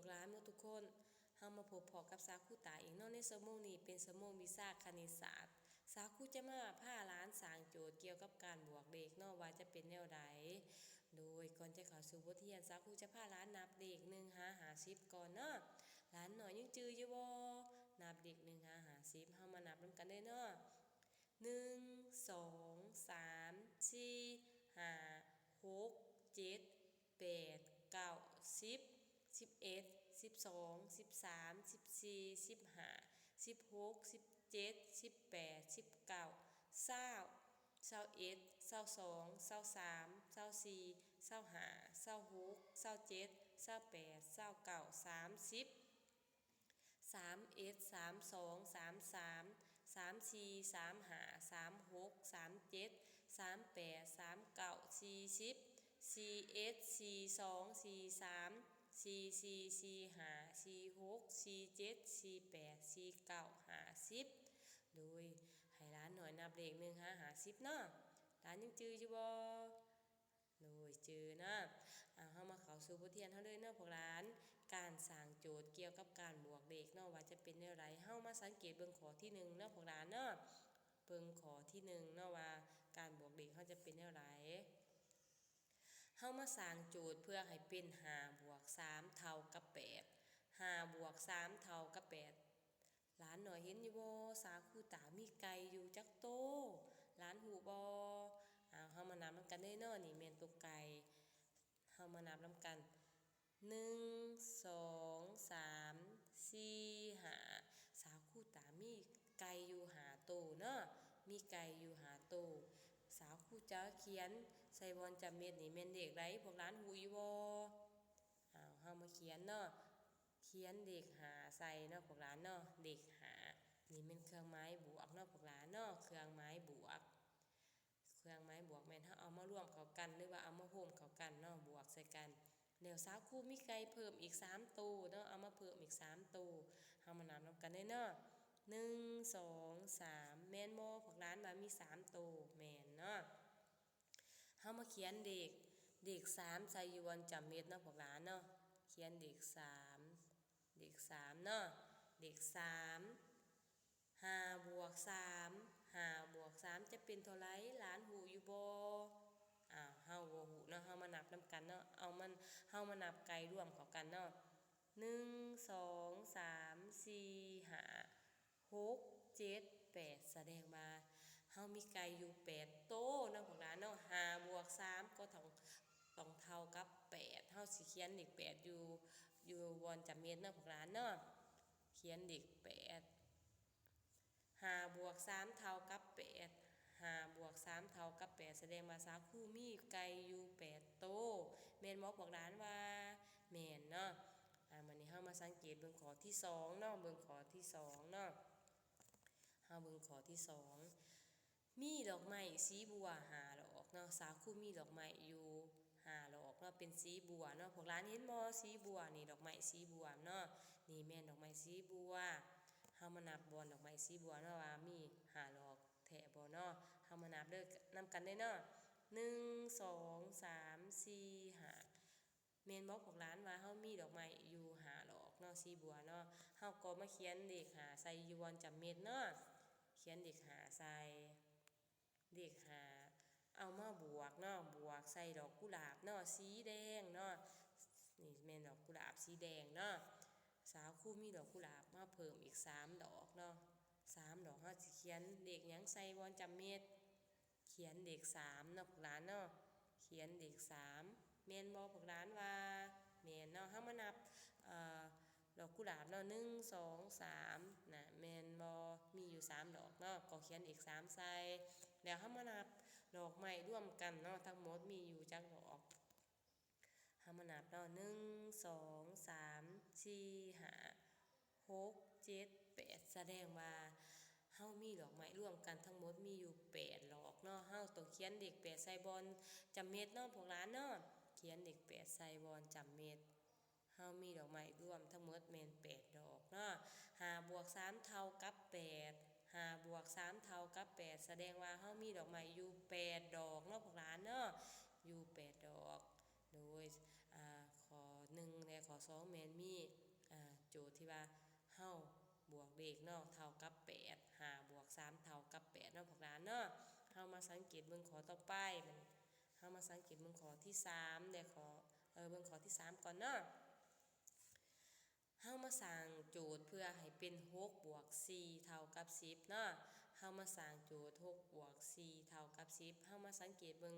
ຫຼານໝົດທຸກຄົນ, ເຮົາມາພົບພໍ້ກັບສາວຄູຕາອີກເນາະ. ໃນຊົ່ວໂມງນີ້ເປັນຊົ່ວໂມງວິຊາຄະນິດສາດ. ສາວຄູຈະມາພາຫຼານສ້າງໂຈດກ່ຽວກັບການບວກເລກເນາະ ວ່າຈະເປັນແນວໃດ. ໂດຍ ກ່ອນຈະເຂົ້າສູ່ບົດຮຽນ, ສາວຄູຈະພາຫຼານນັບເລກໜຶ່ງຫາຫ້າສິບກ່ອນເນາະ. ຫຼານນ້ອຍຍັງຈື່ຢູ່ບໍ່? ນັບເລກໜຶ່ງຫາຫ້າສິບ, ເຮົາມານັບນຳກັນເລີຍເນາະ. ໜຶ່ງ ສອງ ສາມ ສີ່ ຫ້າ ຫົກ ເຈັດ ແປດ ເກົ້າ ສິບ ສິບເອັດ ສິບສອງ ສິບສາມ ສິບສີ່ ສິບຫ້າ ສິບຫົກ ສິບເຈັດ ສິບແປດ ສິບເກົ້າ ຊາວ ຊາວເອັດ ຊາວສອງ ຊາວສາມ ຊາວສີ່ ຊາວຫ້າ ຊາວຫົກ ຊາວເຈັດ ຊາວແປດ ຊາວເກົ້າ ສາມສິບ ສາມເອັດ ສາມສອງ ສາມສາມ ສາມສີ່ ສາມຫ້າ ສາມຫົກ ສາມເຈັດ ສາມແປດ ສາມເກົ້າ ສີ່ສິບ ສີ່ເອັດ ສີ່ສອງ ສີ່ສາມ ສີ່ສີ່ ສີ່ຫ້າ ສີ່ຫົກ ສີ່ເຈັດ ສີ່ແປດ ສີ່ເກົ້າ ຫ້າສິບ. ໂດຍ ໃຫ້ຫຼານນ້ອຍນັບເລກໜຶ່ງຫາຫ້າສິບເນາະ. ຫຼານຍັງຈື່ຢູ່ບໍ່? ໂດຍ ຈື່ເນາະ. ອາ ເຮົາມາເຂົ້າສູ່ບົດຮຽນເຮົາເລີຍເນາະພວກຫຼານ, ການສ້າງໂຈດກ່ຽວກັບການບວກເລກເນາະ ວ່າຈະເປັນແນວໃດ. ເຮົາມາສັງເກດເບິ່ງຂໍ້ທີໜຶ່ງເນາະພວກຫຼານເນາະ. ເບິ່ງຂໍ້ທີໜຶ່ງເນາະ ວ່າການບວກເລກເຮົາຈະເປັນແນວໃດ. ເຮົາມາສ້າງໂຈດເພື່ອໃຫ້ເປັນຫ້າບວກສາມເທົ່າກັບແປດ, ຫ້າບວກສາມເທົ່າກັບແປດ. ຫຼານນ້ອຍເຫັນຢູ່ບໍ່? ສາຄູຕາມີໄກ່ຢູ່ຈັກໂຕ? ຫຼານຮູ້ບໍ່? ເອົາ ເຮົາມານັບນຳກັນເລີຍເນາະ. ນີ້ແມ່ນໂຕໄກ່. ເຮົາມານັບນຳກັນ ໜຶ່ງ ສອງ ສາມ ສີ່ ຫ້າ. ສາຄູຕາມີໄກ່ຢູ່ຫ້າໂຕເນາະ, ມີໄກ່ຢູ່ຫ້າໂຕ. ສາຄູຈະຂຽນໃສ່ບ່ອນຈ້ຳເມັດນີ້ແມ່ນເລກໃດ? ພວກຫຼານຮູ້ຢູ່ບໍ່? ເອົາ ເຮົາມາຂຽນເນາະ. ຂຽນເລກຫ້າໃສ່ເນາະພວກຫຼານເນາະ, ເລກຫ້າ. ນີ້ແມ່ນເຄື່ອງໝາຍບວກເນາະພວກຫຼານເນາະ, ເຄື່ອງໝາຍບວກ. ເຄື່ອງໝາຍບວກແມ່ນເຮົາເອົາມາລວມເຂົ້າກັນ ຫຼືວ່າເອົາມາໂຮມເຂົ້າກັນເນາະ, ບວກໃສ່ກັນ. ແລ້ວສາຄູມີໄກ່ເພີ່ມອີກສາມໂຕເນາະ, ເອົາມາເພີ່ມອີກສາມໂຕ. ເຮົາມານັບນຳກັນເລີຍເນາະ, ໜຶ່ງ ສອງ ສາມ. ແມ່ນບໍ່? ພວກຫຼານວ່າມີສາມໂຕ, ແມ່ນເນາະ. ເຮົາມາຂຽນເລກ ເລກສາມໃສ່ຢູ່ບ່ອນຈ້ຳເມັດເນາະພວກຫຼານເນາະ. ຂຽນເລກສາມ ເລກສາມເນາະ, ເລກສາມ. ຫ້າບວກສາມ ຫ້າບວກສາມຈະເປັນເທົ່າໃດ? ຫຼານຮູ້ຢູ່ບໍ່? ອ້າວ ເຮົາບໍ່ຮູ້ເນາະ, ເຮົາມານັບນຳກັນເນາະ. ເອົາມັນ ເຮົາມານັບໄກ່ລວມເຂົ້າກັນເນາະ, ໜຶ່ງ ສອງ ສາມ ສີ່ ຫ້າ ຫົກ ເຈັດ ແປດ. ສະແດງວ່າເຮົາມີໄກ່ຢູ່ແປດໂຕເນາະພວກຫຼານເນາະ. ຫ້າບວກສາມກໍຕ້ອງ ຕ້ອງເທົ່າກັບແປດ. ເຮົາຊິຂຽນເລກແປດຢູ່ ຢູ່ບ່ອນຈ້ຳເມັດເນາະພວກຫຼານເນາະ. ຂຽນເລກແປດ. ຫ້າບວກສາມເທົ່າກັບແປດ, ຫ້າບວກສາມເທົ່າກັບແປດ ສະແດງວ່າສາຄູມີໄກ່ຢູ່ແປດໂຕ, ແມ່ນບໍ່? ພວກຫຼານວ່າແມ່ນເນາະ. ອາ ບາດນີ້ເຮົາມາສັງເກດເບິ່ງຂໍ້ທີສອງເນາະ, ເບິ່ງຂໍ້ທີສອງເນາະ, ເຮົາເບິ່ງຂໍ້ທີສອງ. ມີດອກໄມ້ສີບົວຫ້າດອກເນາະ, ສາຄູມີດອກໄມ້ຢູ່ຫ້າດອກເນາະ ເປັນສີບົວເນາະ. ພວກຫຼານເຫັນບໍ່? ສີບົວນີ້ ດອກໄມ້ສີບົວເນາະ, ນີ້ແມ່ນດອກໄມ້ສີບົວ. ເຮົາມານັບບ່ອນດອກໄມ້ສີບົວເນາະ ວ່າມີຫ້າດອກແທ້ບໍ່ເນາະ. ເຮົາມານັບເດີ ນຳກັນເດີເນາະ, ໜຶ່ງ ສອງ ສາມ ສີ່ ຫ້າ. ແມ່ນບໍ່? ພວກຫຼານວ່າເຮົາມີດອກໄມ້ຢູ່ຫ້າດອກເນາະ, ສີບົວເນາະ. ເຮົາກໍມາຂຽນເລກຫ້າໃສ່ຢູ່ບ່ອນຈ້ຳເມັດເນາະ, ຂຽນເລກຫ້າໃສ່. ເລກຫ້າ ເອົາມາບວກເນາະ, ບວກໃສ່ດອກກຸຫຼາບເນາະ ສີແດງເນາະ, ນີ້ແມ່ນດອກກຸຫຼາບສີແດງເນາະ. ສາຄູມີດອກກຸຫຼາບມາເພີ່ມອີກສາມດອກເນາະ, ສາມດອກ. ເຮົາຊິຂຽນເລກຫຍັງໃສ່ບ່ອນຈ້ຳເມັດ? ຂຽນເລກສາມເນາະພວກຫຼານເນາະ, ຂຽນເລກສາມ. ແມ່ນບໍ່? ພວກຫຼານວ່າແມ່ນເນາະ. ເຮົາມານັບ ເອີ ດອກກຸຫຼາບເນາະ, ໜຶ່ງ ສອງ ສາມ ນະ ແມ່ນບໍ່? ມີຢູ່ສາມດອກເນາະ, ກໍຂຽນເລກສາມໃສ່. ແລ້ວເຮົາມານັບດອກໄມ້ລວມກັນເນາະ, ທັງໝົດມີຢູ່ຈັກດອກ? ເຮົາມານັບເນາະ, ໜຶ່ງ ສອງ ສາມ ສີ່ ຫ້າ ຫົກ ເຈັດ ແປດ. ສະແດງວ່າເຮົາມີດອກໄມ້ລວມກັນທັງໝົດມີຢູ່ແປດດອກເນາະ. ເຮົາຕ້ອງຂຽນເລກແປດໃສ່ບ່ອນຈ້ຳເມັດເນາະພວກຫຼານເນາະ, ຂຽນເລກແປດໃສ່ບ່ອນຈ້ຳເມັດ. ເຮົາມີດອກໄມ້ລວມທັງໝົດແມ່ນແປດດອກເນາະ. ຫ້າບວກສາມເທົ່າກັບແປດ, ຫ້າບວກສາມເທົ່າກັບແປດ ສະແດງວ່າເຮົາມີດອກໄມ້ຢູ່ແປດດອກເນາະພວກຫຼານເນາະ, ຢູ່ແປດດອກ. ໂດຍ ອາ ຂໍ້ ໜຶ່ງ ແລະ ຂໍ້ສອງແມ່ນມີ ອາ ໂຈດທີ່ວ່າເຮົາບວກເລກເນາະ ເທົ່າກັບແປດ ຫ້າບວກສາມເທົ່າກັບແປດເນາະພວກຫຼານເນາະ. ເຮົາມາສັງເກດເບິ່ງຂໍ້ຕໍ່ໄປ ເຮົາມາສັງເກດເບິ່ງຂໍ້ທີສາມ ແລະ ຂໍ້ ເອີ ເບິ່ງຂໍ້ທີສາມກ່ອນເນາະ. ເຮົາມາສ້າງໂຈດເພື່ອໃຫ້ເປັນຫົກບວກສີ່ເທົ່າກັບສິບເນາະ. ເຮົາມາສ້າງໂຈດຫົກບວກສີ່ເທົ່າກັບສິບ. ເຮົາມາສັງເກດເບິ່ງ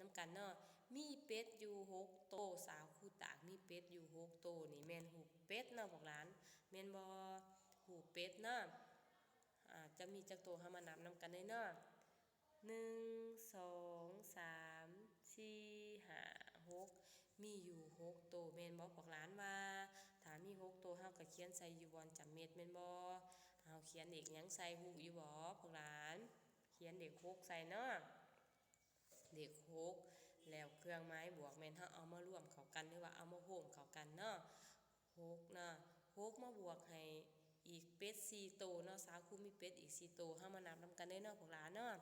ນຳກັນເນາະ. ມີເປັດຢູ່ຫົກໂຕ, ສາວຄູຕາກມີເປັດຢູ່ຫົກໂຕ. ນີ້ແມ່ນຮູບເປັດເນາະພວກຫຼານ, ແມ່ນບໍ່? ຮູບເປັດເນາະ. ອາ ຈະມີຈັກໂຕ ເຮົາມານັບນຳກັນເລີຍເນາະ. ໜຶ່ງ ສອງ ສາມ ສີ່ ຫ້າ ຫົກ ມີຢູ່ຫົກໂຕ ແມ່ນບໍ່ພວກຫຼານວ່າ ຖ້າມີຫົກໂຕ ເຮົາກໍຂຽນໃສ່ຢູ່ບ່ອນຈຳເມັດແມ່ນບໍ່? ເຮົາຂຽນເລກຫຍັງໃສ່ ຮູ້ຢູ່ບໍ່ພວກຫຼານ? ຂຽນເລກຫົກໃສ່ເນາະ ເລກຫົກ ແລ້ວເຄື່ອງໝາຍບວກແມ່ນເຮົາເອົາມາລວມເຂົ້າກັນ ຫຼືວ່າເອົາມາໂຮມເຂົ້າກັນເນາະ. ຫົກເນາະ ຫົກມາບວກໃຫ້ອີກເປັດສີ່ໂຕເນາະ, ສາວຄູມີເປັດອີກສີ່ໂຕ. ເຮົາມານັບນຳກັນເລີຍເນາະພວກຫຼານເນາະ.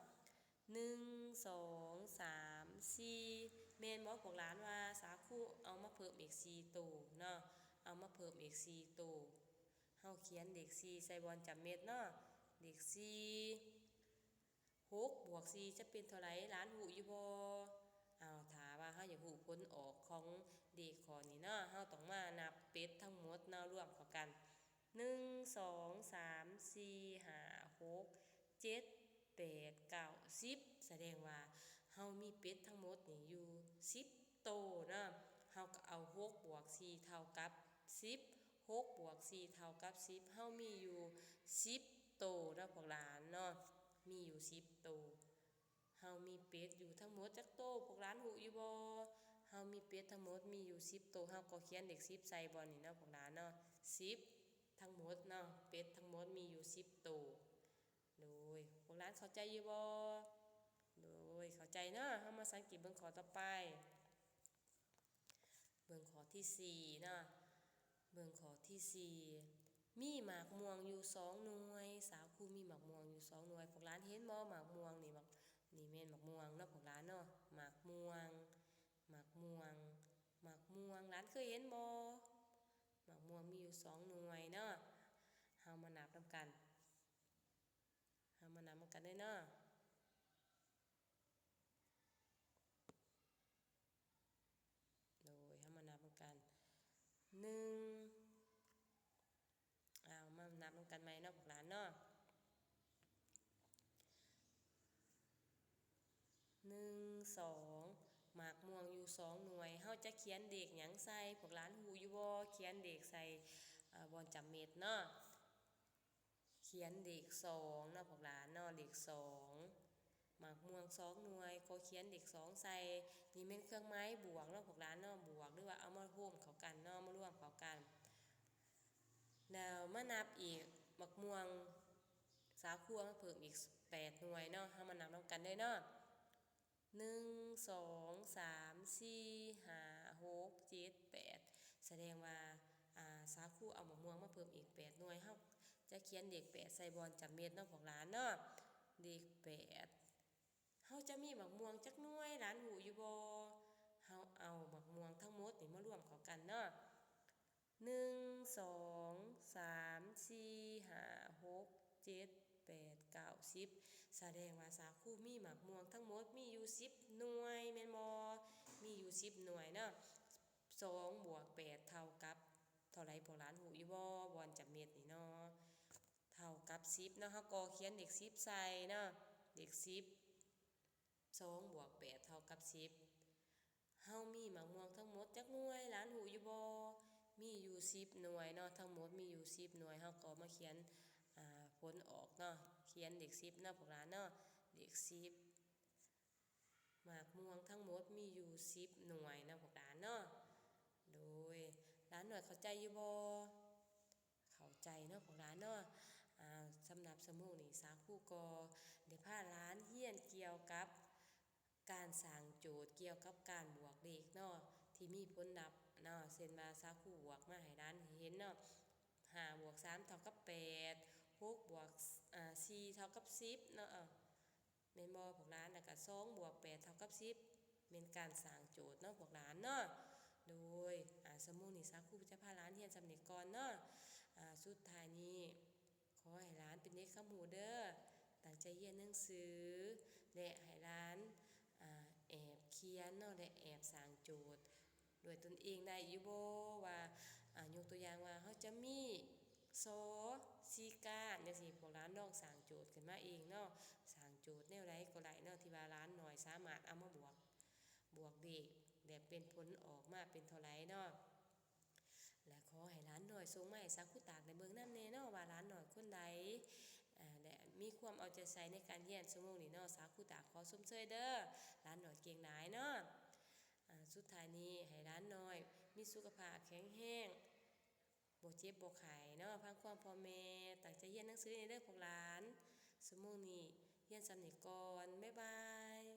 ໜຶ່ງ ສອງ ສາມ ສີ່ ແມ່ນບໍ່ພວກຫຼານວ່າ ສາວຄູເອົາມາເພີ່ມອີກສີ່ໂຕເນາະ, ເອົາມາເພີ່ມອີກສີ່ໂຕ. ເຮົາຂຽນເລກສີ່ໃສ່ບ່ອນຈຳເມັດເນາະ ເລກສີ່. ຫົກບວກສີ່ຈະເປັນເທົ່າໃດ ຫຼານຮູ້ຢູ່ບໍ່? ເອົາ ຖ້າວ່າເຮົາຢາກຮູ້ຜົນອອກຂອງເລກຂໍ້ນີ້ເນາະ ເຮົາຕ້ອງມານັບເປັດທັງໝົດເນາະ ລວມເຂົ້າກັນ ໜຶ່ງ ສອງ ສາມ ສີ່ ຫ້າ ຫົກ ເຈັດ ແປດ ເກົ້າ ສິບ ສະແດງວ່າເຮົາມີເປັດທັງໝົດນີ້ຢູ່ສິບໂຕເນາະ. ເຮົາກໍເອົາຫົກບວກສີ່ເທົ່າກັບສິບ ຫົກບວກສີ່ເທົ່າກັບສິບ ເຮົາມີຢູ່ສິບໂຕເນາະພວກຫຼານເນາະ ມີຢູ່ສິບໂຕ. ເຮົາມີເປັດຢູ່ທັງໝົດຈັກໂຕ ພວກຫຼານຮູ້ຢູ່ບໍ່? ເຮົາມີເປັດທັງໝົດມີຢູ່ສິບໂຕ ເຮົາກໍຂຽນເລກສິບໃສ່ບ່ອນນີ້ເນາະພວກຫຼານເນາະ ສິບທັງໝົດເນາະ ເປັດທັງໝົດມີຢູ່ສິບໂຕ. ໂດຍ ພວກຫຼານເຂົ້າໃຈຢູ່ບໍ່? ໂດຍ ເຂົ້າໃຈເນາະ. ເຮົາມາສັງເກດເບິ່ງຂໍ້ຕໍ່ໄປ ເບິ່ງຂໍ້ທີສີ່ເນາະ ເບິ່ງຂໍ້ທີສີ່ ມີໝາກມ່ວງຢູ່ສອງໜ່ວຍ. ສາວຄູມີໝາກມ່ວງຢູ່ສອງໜ່ວຍ. ພວກຫຼານເຫັນບໍ່ ໝາກມ່ວງນີ້? ໝາກ ນີ້ແມ່ນໝາກມ່ວງເນາະພວກຫຼານເນາະ ໝາກມ່ວງ ໝາກມ່ວງ ໝາກມ່ວງ ຫຼານເຄີຍເຫັນບໍ່? ໝາກມ່ວງມີຢູ່ສອງໜ່ວຍເນາະ. ເຮົາມານັບນຳກັນ ເຮົາມານັບນຳກັນເລີຍເນາະ. ໂດຍ ເຮົາມານັບນຳກັນ ໜຶ່ງ ເອົາ ມານັບນຳກັນໃໝ່ເນາະພວກຫຼານເນາະ ໜຶ່ງ ສອງ ໝາກມ່ວງຢູ່ສອງໜ່ວຍ ເຮົາຈະຂຽນເລກຫຍັງໃສ່ ພວກຫຼານຮູ້ຢູ່ບໍ່? ຂຽນເລກໃສ່ ເອີ ບ່ອນຈຳເມັດເນາະ. ຂຽນເລກສອງເນາະພວກຫຼານເນາະ ເລກສອງ ໝາກມ່ວງສອງໜ່ວຍ ກໍຂຽນເລກສອງໃສ່ ນີ້ແມ່ນເຄື່ອງໝາຍບວກເນາະພວກຫຼານເນາະ ບວກ ຫຼືວ່າເອົາມາໂຮມເຂົ້າກັນເນາະ ມາລວມເຂົ້າກັນ. ແລ້ວມານັບອີກ ໝາກມ່ວງ ສາວຄູເອົາມາເພີ່ມອີກແປດໜ່ວຍເນາະ ເຮົາມານັບນຳກັນເລີຍເນາະ. ໜຶ່ງ ສອງ ສາມ ສີ່ ຫ້າ ຫົກ ເຈັດ ແປດ ສະແດງວ່າ ອາ ສາວຄູເອົາໝາກມ່ວງມາເພີ່ມອີກແປດໜ່ວຍ ເຮົາຈະຂຽນເລກແປດໃສ່ບ່ອນຈຳເມັດເນາະພວກຫຼານເນາະ ເລກແປດ ເຮົາຈະມີໝາກມ່ວງຈັກໜ່ວຍ ຫຼານຮູ້ຢູ່ບໍ່? ເຮົາເອົາໝາກມ່ວງທັງໝົດນີ້ມາລວມເຂົ້າກັນເນາະ ໜຶ່ງ ສອງ ສາມ ສີ່ ຫ້າ ຫົກ ເຈັດ ແປດ ເກົ້າ ສິບ ສະແດງວ່າສາວຄູມີໝາກມ່ວງທັງໝົດມີຢູ່ສິບໜ່ວຍແມ່ນບໍ່? ມີຢູ່ສິບໜ່ວຍເນາະ. ສອງບວກແປດເທົ່າກັບເທົ່າໃດ ພວກຫຼານຮູ້ຢູ່ບໍ່? ບ່ອນຈຳເມັດນີ້ເນາະ ເທົ່າກັບສິບເນາະ ເຮົາກໍຂຽນເລກສິບໃສ່ເນາະ ເລກສິບ ສອງບວກແປດເທົ່າກັບສິບ ເຮົາມີໝາກມ່ວງທັງໝົດຈັກໜ່ວຍ ຫຼານຮູ້ຢູ່ບໍ່? ມີຢູ່ສິບໜ່ວຍເນາະ ທັງໝົດມີຢູ່ສິບໜ່ວຍ ເຮົາກໍມາຂຽນ ອາ ຜົນອອກເນາະ ຂຽນເລກສິບເນາະພວກຫຼານເນາະ ເລກສິບ ໝາກມ່ວງທັງໝົດມີຢູ່ສິບໜ່ວຍເນາະພວກຫຼານເນາະ. ໂດຍ ຫຼານນ້ອຍເຂົ້າໃຈຢູ່ບໍ່? ເຂົ້າໃຈເນາະພວກຫຼານເນາະ. ອາ ສຳລັບຊົ່ວໂມງນີ້ ສາວຄູກໍໄດ້ພາຫຼານຮຽນກ່ຽວກັບ ການສ້າງໂຈດກ່ຽວກັບການບວກເລກເນາະ ທີ່ມີຜົນລັບເນາະ ເຊັ່ນວ່າສາວຄູບວກມາໃຫ້ຫຼານເຫັນເນາະ ຫ້າບວກສາມເທົ່າກັບແປດ ຫົກບວກ ອາ ສີ່ເທົ່າກັບສິບເນາະ ແມ່ນບໍ່ພວກຫຼານ? ແລ້ວກະສອງບວກແປດເທົ່າກັບສິບ ແມ່ນການສ້າງໂຈດເນາະພວກຫຼານເນາະ. ໂດຍ ອາ ຊົ່ວໂມງນີ້ສາວຄູຈະພາຫຼານຮຽນສ່ຳນີ້ກ່ອນເນາະ. ອາ ສຸດທ້າຍນີ້ ຂໍໃຫ້ຫຼານເປັນເດັກຄຳຮູ້ເດີ, ຕັ້ງໃຈຮຽນໜັງສື ແລະ ໃຫ້ຫຼານ ອາ ແອບຂຽນເນາະ ແລະ ແອບສ້າງໂຈດດ້ວຍຕົນເອງໄດ້ຢູ່ບໍ່? ວ່າ ອາ ຍົກຕົວຢ່າງວ່າ ເຮົາຈະມີ ຊໍ ສີ່ກ້ານ ຈັ່ງຊີ້ ພວກຫຼານລອງສ້າງໂຈດຂຶ້ນມາເອງເນາະ. ສ້າງໂຈດແນວໃດກໍໄດ້ເນາະ ທີ່ວ່າຫຼານນ້ອຍສາມາດເອົາມາບວກ ບວກເລກ ແລະ ເປັນຜົນອອກມາເປັນເທົ່າໃດເນາະ. ແລະ ຂໍໃຫ້ຫຼານນ້ອຍສົ່ງມາໃຫ້ສາວຄູຕາກໄດ້ເບິ່ງນຳແດ່ເນາະ ວ່າຫຼານນ້ອຍຄົນໃດ ອາ ແລະ ມີຄວາມເອົາໃຈໃສ່ໃນການຮຽນ. ຊົ່ວໂມງນີ້ເນາະ ສາວຄູຕາກຂໍຊົມເຊີຍເດີ, ຫຼານນ້ອຍເກັ່ງຫຼາຍເນາະ. ອາ ສຸດທ້າຍນີ້ໃຫ້ຫຼານນ້ອຍມີສຸຂະພາບແຂງແຮງ, ບໍ່ເຈັບບໍ່ໄຂ້ເນາະ, ຟັງຄວາມພໍ່ແມ່, ຕັ້ງໃຈຮຽນໜັງສືນີ້ເດີພວກຫຼານ. ຊົ່ວໂມງນີ້ຮຽນສ່ຳນີ້ກ່ອນ, ບາຍບາຍ.